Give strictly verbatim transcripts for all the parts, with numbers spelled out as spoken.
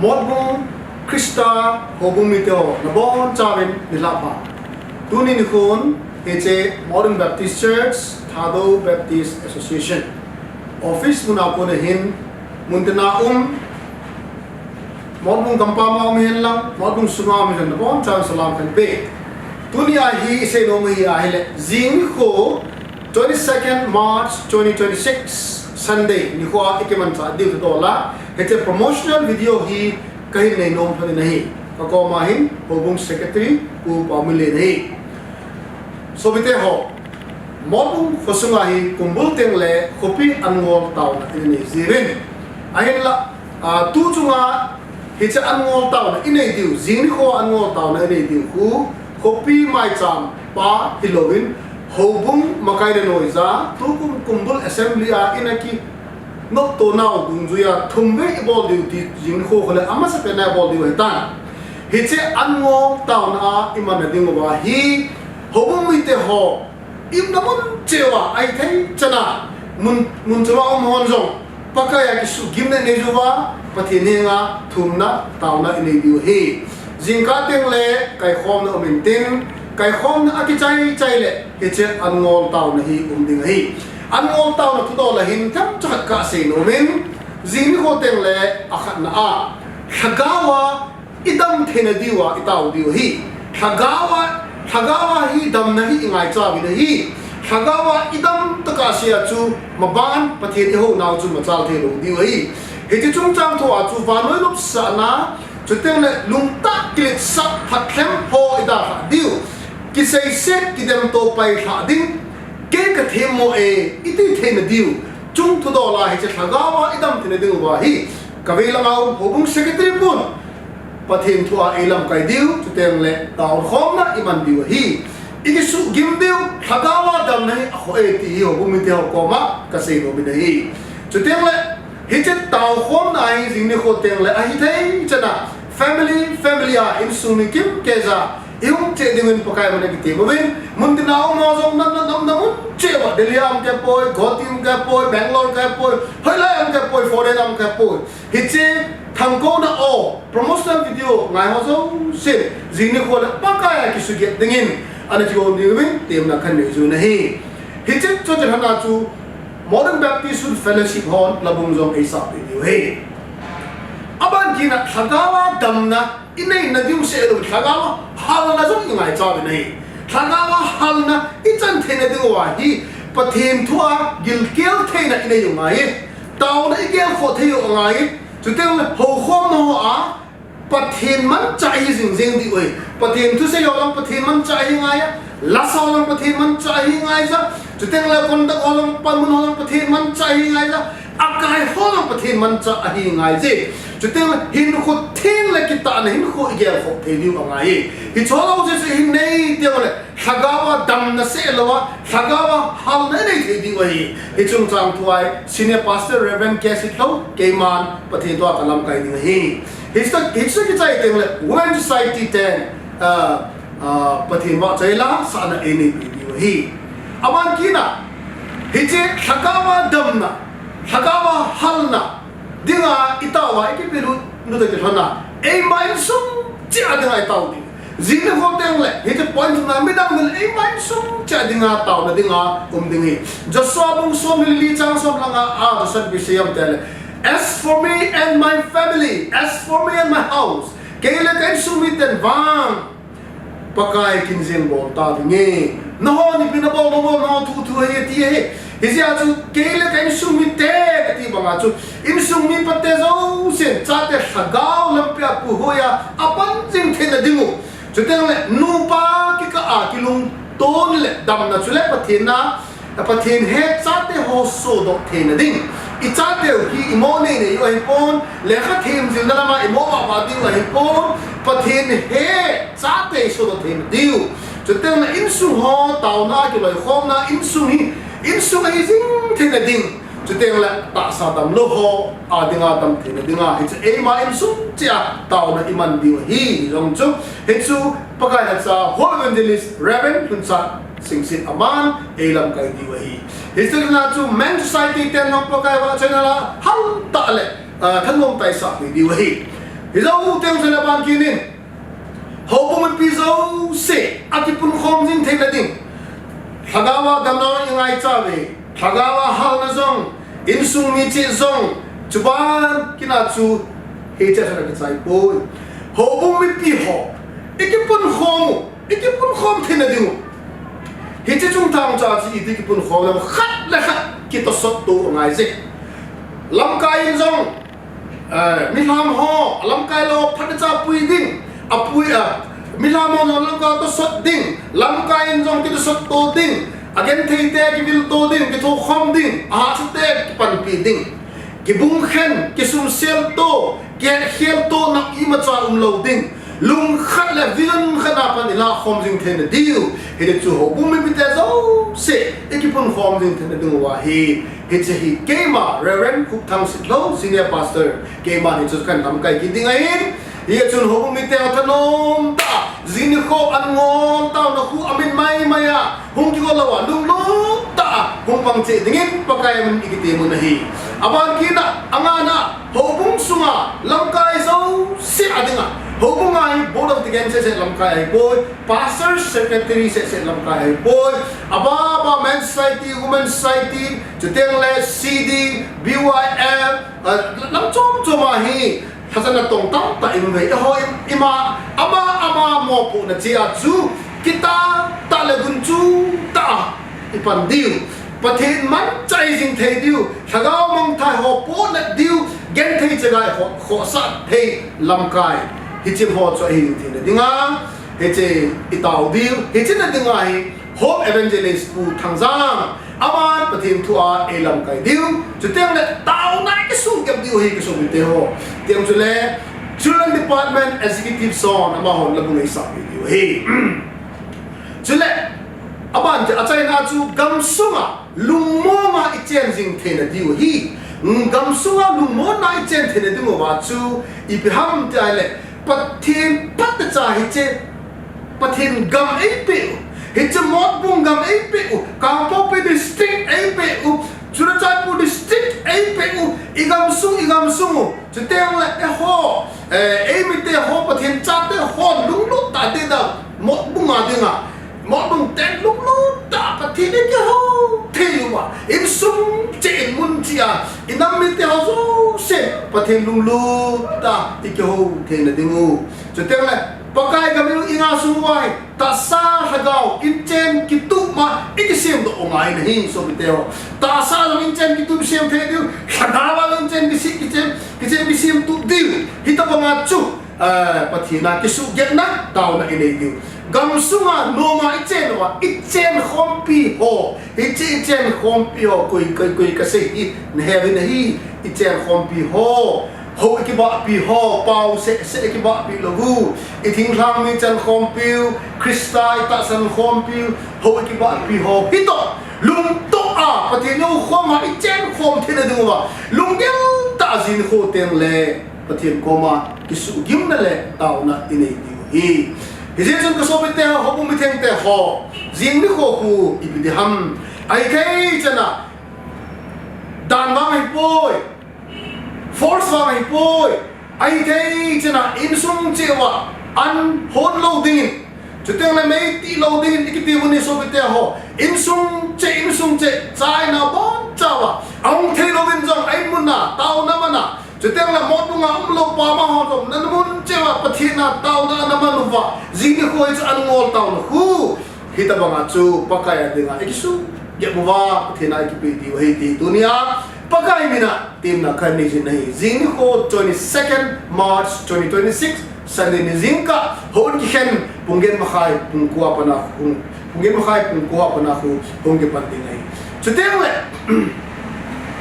Motbung Christa houbung mite ho, nabonchauvin nilhah pha. Tuni nikhon, hiche Motbung Baptist Church, Thadou Baptist Association office muna kona hin, muntina um, Motbung gampam a um hen lang, Motbung sunga um hen lang, nabonchauvin salam kahin pe. Tunia hi isei nom hi ahile, jing nikho, twenty-second March twenty twenty-six, Sunday nikho a ikimanchah diu thudola, hiche promotional video hi kahin nei nom lhonin ahi. Kakoma hin, Houbung Secretary, Pu Paominlen ahi. Sopite ho, Motbung khosunga hi kumbul tengle khopi an ngol taona inei jiuvin. Ahinla, a, tu chunga hiche an ngol taona inei diu, jing nikho an ngol taona inei diu khu, khopi maicham pa hilouvin, houbung makai le noija, tukum kumbul assembly a ina kinopto nau dungjuia thumvei ibol diu ti jing nikho khole amasapen a ibol diu ahitan. Hiche an ngol taona a imanna diuva hi, houbung mite ho, iumna mun cheh uva, ahithei chana, mun, mun chom a um hon jong, Pakai a kisuhgimna inei jiuva, Pathen henga thumna, taona inei diu ahi. Jingkah tengle, kaikhomna um intin, kaikhomna akichai chai le, hiche an ngol taona hi um ding ahi. An ngol taona thudola hin themcha khat kasei nomin, jing nikho tengle, akhatna a, lhagao a, idam theina diuva, itao diu ahi. Lhagao a, lhagao a hi damna hi ingaicha uvin ahi. Lhagao a idam tokah sea chu maban Pathen ihounau chu machal theilou diu ahi. Hiche chungchang thua chu vannoi nopsahna, chutengle lungtah kiletsah phatlhem ho idalhah diu. Kiseiset kidemto pailhah ding, kei kathemmo e, iti theina diu. Chung thudola hiche lhagao a idam theina diuva hi, kavei langa um Houbung Secretary pun, Pathen thua eilamkai diu, chutengle taokhomna iman diu ahi. Ikisuhgim diu, lhagao a damna hi akhoh e ti hi houbung mite ho koma kasei nomin ahi. Chutengle, hiche taokhomna hi jing nikho tengle ahithei chana, family, family a insung mi kimkeija ihung cheh dingin Pakai min akitem uvin, muntina um ho jong, nam, nam, nam, nam mun cheh uva, Delhi a um kei poi, Guwahati um kei poi, Bangalore kei poi, hoilai um kei poi, foreign um kei poi. Hiche thangkouna o, promotional video ngai ho jousen, jing nikho le Pakai a kisuhgim dingin, ana kigon diuvin, temna kahin nei jiu ahi. Hiche chonset lhona chu, Motbung Baptist Youth Fellowship hon, labung jong eisahpeh diu ahi. Aban kitna, lhagao a damna, ineina diu seh lou, lhagao a halna jong ingaicha uvin ahi. Lhagao a halna ichan theina diuva hi, Pathen thua gilkel theina inei u angai. Taona igelkhoh thei u angai. Chutengle houkhomna hoa, Pathen manchah ahi jingjing diu ahi. Pathen thusei ho jong Pathen manchah ahi ngaiya. Lasa ho jong Pathen manchah ahi ngaija. Chutengle conduct ho jong, panmun ho jong Pathen manchah ahi ngaija. Akai ho jong Pathen manchah ahi ngaije. Chutengle hinkho theng le kitahna hinkho igelkhoh thei diu angai. Hiche ho jouse hi inei tengle lhagao a damna seh louva, lhagao a halna inei thei diu ahi. Hiche chungchang thua hi Senior Pastor Reverend K. Sitlhou, keiman Pathen thua kalamkai ding ahi. Hiche, hiche kichai tengle Women Society ten, ah, ah, Pathen vahchoi la sahna eineipi diu ahi. Aban kitna, hiche lhagao a damna, lhagao a halna dinga itao uva, ikipehlut u toh kilhona, eima insung cheh a dinga itao diu. Jing nikho tengle, hiche point na midang dingle, eima insung cheh a dinga taona dinga um ding ahi. Joshua bung somni le li chang som le nga a, Joshua in ipi asei em itile, As for me and my family, as for me and my house, kei le ka insung miten vang Pakai kin jeng bol tavinge. Nahon ipi nabol, nabol, naho thu thu ahi, ati ahi. Hijeh a chu kei le ka insung mite, ati banga chu insung mi pate jousen chate lhagao lampi a puihoiya apan jing theina diu. Chutengle nupa kikah a kilungton le damna chule Pathen a Pathen he chate ho sodoh theina ding. Ichateu hi imo neinei u ahipon, lekha themjilna lama imo vahvah diu ahipon, Pathen he chate sodoh theina diu. Chutengle insung ho taona kiloikhomna, insung hi, insung ahi jing theina ding. Chutengle tahsa damlou ho a dinga dam theina dinga, hiche eima insung cheh a taona iman diu ahi jong chu. Hichu Pakai lhacha Holy Evangelist Reverend Lhunchat Singsit aman eilamkai diu ahi. Hiche chungchang chu Men Society ten jong Pakai vahchoina la haltah le, ah, thanom tah a isahpeh diu ahi. Hijou teng chule aban kit in, houbung mipi jouse akipunkhom jing theina ding, lhagao a damna i ngaicha uve, lhagao a halna jong, insung mi cheh jong, chuban kit a chu hiche a chun akichai poi. Houbung mipi ho, ikipunkhom u, ikipunkhom theina ding u. Hiche chungthang cha chu iti kipunkhom le, khat le khat kitosot to angai je. Lamkai in jong, eh, milham ho, lamkai lou phatechan pui ding, apui a, milham ho jong lamkai tosot ding, lamkai in jong kitosot to ding, agenthei te kivil to ding, kithokhom ding, ahahsa te kipanpi ding. Kibungkhen, kisumsel to, kihetkhel to, na imacha umlou ding. Lungkhat le vision khat a pan ilahkhom jing theina diu. Hiti chu houbung mipite jouse ikipunkhom jing theina diu ahi. Hiche hi keima Reverend Khupthang Sitlhou, Senior Pastor, keima hiche chu kahin lamkai kit ding ahin. Hichun houbung mite thanom tah a, jing nikho an ngol taona khu amin maimai a hung kigol lou a, lunglut tah a hung pang cheh dingin Pakai min ikitemun ahi. Aban kit a, angana, houbung sunga lamkai jouse a dinga, houbung a hi Board of Deacon seh seh lamkai ahipoi, Pastor Secretary seh seh lamkai ahipoi, ababa Men Society, Women Society, chuteng le C D, B Y F, ah, lam chom chom a hi lhasana tong tamtah imu uve. Eiho i, ima, ama, ama mopohna cheh a chu, kitah tah le gunchu tah a ipan diu. Pathen manchah jing thei diu, lhagao mangthah ho pohnat diu, genthei chaga ho, khohsah thei lamkai. Hiche ho chu ahi theina dinga, hiche itao diu, hiche na dinga hi, Home Evangelist Pu Thangjang, aman Pathen thu a eilamkai diu, chuteng le taona kisuhgep diu ahi, kisumite ho. Tiang chule Children Department Executive son, amahon labung eisahpeh diu ahi. Chule, aban chu achaina chu gamsunga lungmonga ichen jing theina diu ahi. Gamsunga lungmonna ichen theina diu uva chu ipi ham ti ahile, Pathen phatechan hiche Pathen gam eipeh u, hiche Motbung gam eipeh u, Kangpokpi District eipeh u, Churachandpur District eipeh u, igamsung, igamsung u. Chuteng le eiho, eh, eimite ho, Pathen chate ho lunglut tah a dinga, Motbung a dinga, Motbung ten lunglut tah a Pathen ikihou thei uva, insung cheh in mun cheh a, inam mite ho jouse Pathen lunglut tah a ikihou theina diu. Chuteng le Pakai gam i ngah sung uva hi, tahsa lhagao inchen kitup ma ikisemdoh u ngai ahi, sopite ho. Tahsa jong inchen kitup sem thei diu, lhagao a jong inchen kisi, kichen, kichen kisemtup diu. Hitobanga chu, eh, Pathen a kisuhgepna, taona inei diu. Gamsunga noma ichen uva, ichen khompi ho, hiche ichen khompi ho, koi, koi, koi kasei hi, nahe uvin ahi, ichen khompi ho. Hou ikibahpi ho, pao seh seh ikibahpi lou u. Ithinglhang mi chan khompiu, Christa itahsan khompiu, hou ikibahpi ho. Hitoh, lungtoh a, Pathen houkhoma ichen khom theina diu va, lunggel tah a jing nikho teng le Pathen koma kisuhgimna le taona inei diu ahi. Hijeh chun kasopite ho, houbung mithengte ho, jing nikho khu ipi ding ham. Ahithei chan a, dan vang ahipoi. Force vang ahipoi. Ahithei chan a insung cheh uva an hon lou dingin, chuteng le mei tih lou dingin ikiti uvin ahi sopite ho. Insung cheh, insung cheh, chaina boncha uva ahung thei louvin jong, a-in mun a, taona man a, chuteng le Motbung a umlou pa amaho jong, namun cheh uva Pathen a taona ana man uva, jing nikho hi chu an ngol taona khu. Hitobanga chu Pakai a dinga ikisuhgep uva, Pathen a ikipeh diu ahi ti tunia Pakai mina temna kanei jin ahi. Jing nikho twenty-second March twenty twenty-six, Sunday ni jingkah, houin kikhen pung get makhai pung ko a pat a hung, pung get makhai pung ko a pat a hung, hung kipan ding ahi. Chuteng le,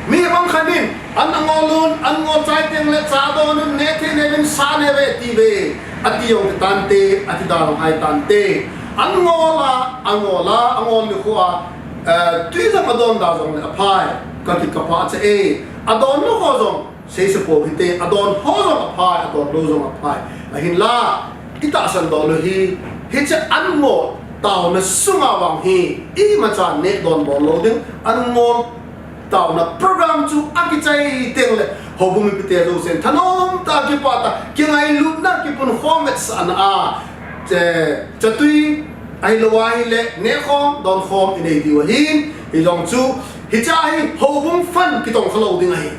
mi bang khat in, an angol un, an ngol chai teng le cha don un, neh thei neh uvin sa neh uve ati uve, ati jong tante, ati da jong hai tante. An ngol a, angol a, angol nikho a, eh, tui jong adon da jong le aphai, kakikap a cha e, adon lou ho jong seise pou hite, adon ho jong aphai, adon lou jong aphai. Ahinla, itahsan doh lou hi, hiche an ngol taona sunga vang hi, imacha neh donbol lou ding, an ngol taona program chu akichai teng le, Houbung mipite jousen thanom tah a kipah tah a, kingailutna, kipunkhom vetsahna a, che, chatui ahilou ahile nehkhom, donkhom inei diu ahin, hijong chu, hiche hi houbung fund kitongkha lou ding ahi.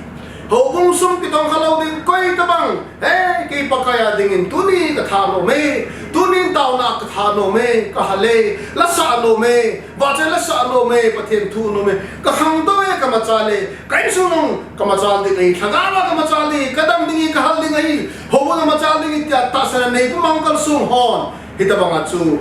Houbung sum kitongkha lou ding, koi tabang, "He, kei Pakai a dingin tuni katha nom e, tunin taona katha nom e, kahal e, lasah nom e, vahchoi lasah nom e, Pathen thu nom e, kakhangtou e, kamachal e, ka insung nung kamachal ding ahi, lhagao a kamachal ding ahi, kadam ding ahi, kahal ding ahi, houbung a machal ding ahi," tia tahsan a neipu mangkal sung hon, hitabang a chu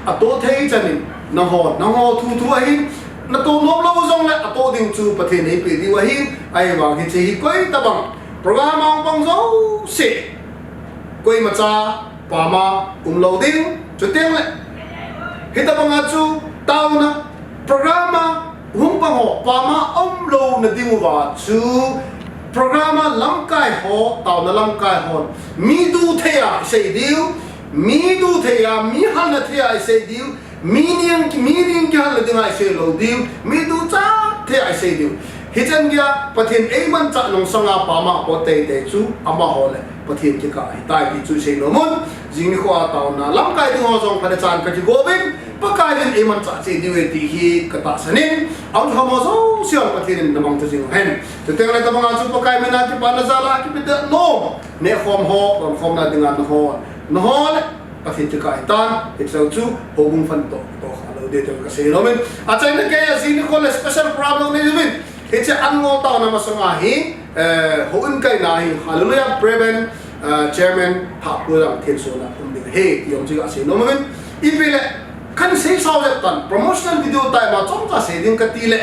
atoh thei chanin, nangho, nangho thuthu ahin, natoh nom lou jongle atoh ding chu Pathen in eipeh diu ahin, ahivang hiche hi koi tabang program a hung pang jouse, koimacha pama umlou ding, chuteng le hitabang a chu taona program a hung pang ho pama umlouna ding uva chu program a lamkai ho, taona lamkai hon mi du thei a isei diu, mi du thei a, mi halna thei a isei diu, mi ning, mi ning kihalna dinga isei lou diu, mi ducha thei a isei diu. Hichan geiya Pathen eimanchah nung sanga pama pot teitei chu amaho le Pathen kikah ahitai ti chu isei nom un. Jing nikho a taona lamkai ding ho jong phatechan kakigouvin, Pakai in eimanchah cheh diu ahi ti hi katahsan in, ahung lhung ho jouse Pathen in namangcha jing hen. Chuteng le tabang a chu Pakai mina kipana jal a kipatah nom, nehkhom ho, donkhomna dinga nahon, nahon le Pathen kikah ahitan, hiche chu houbung fund toh, tohkha lou ding ti kasei nom in. Achaina keiya jing nikho le special program lou nei uvin. Hiche annual taona masanga hi, eh, houin kaina hi, Hallelujah Prayer Band, eh, Chairman Thahpu Langthensona um ding ahi, ti jong chu kasei nom in. Ipi le, kahin sei sao jep tan, promotional video tah ma chomcha sei ding kati le,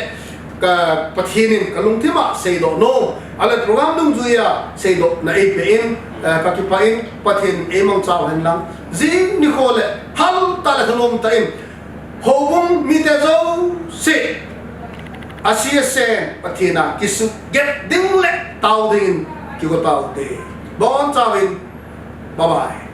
ka Pathen in kalungthim a seidoh nom, ahile program dungjuiya seidohna eipeh in, eh, kakipah in, Pathen in eimangcha u hen lang. Jing nikho le, hal tah le thanom tah in, houbung mite jouse, asei asei Pathen a kisuhget ding le tao ding in kigo taute. Bonchauvin, bye bye.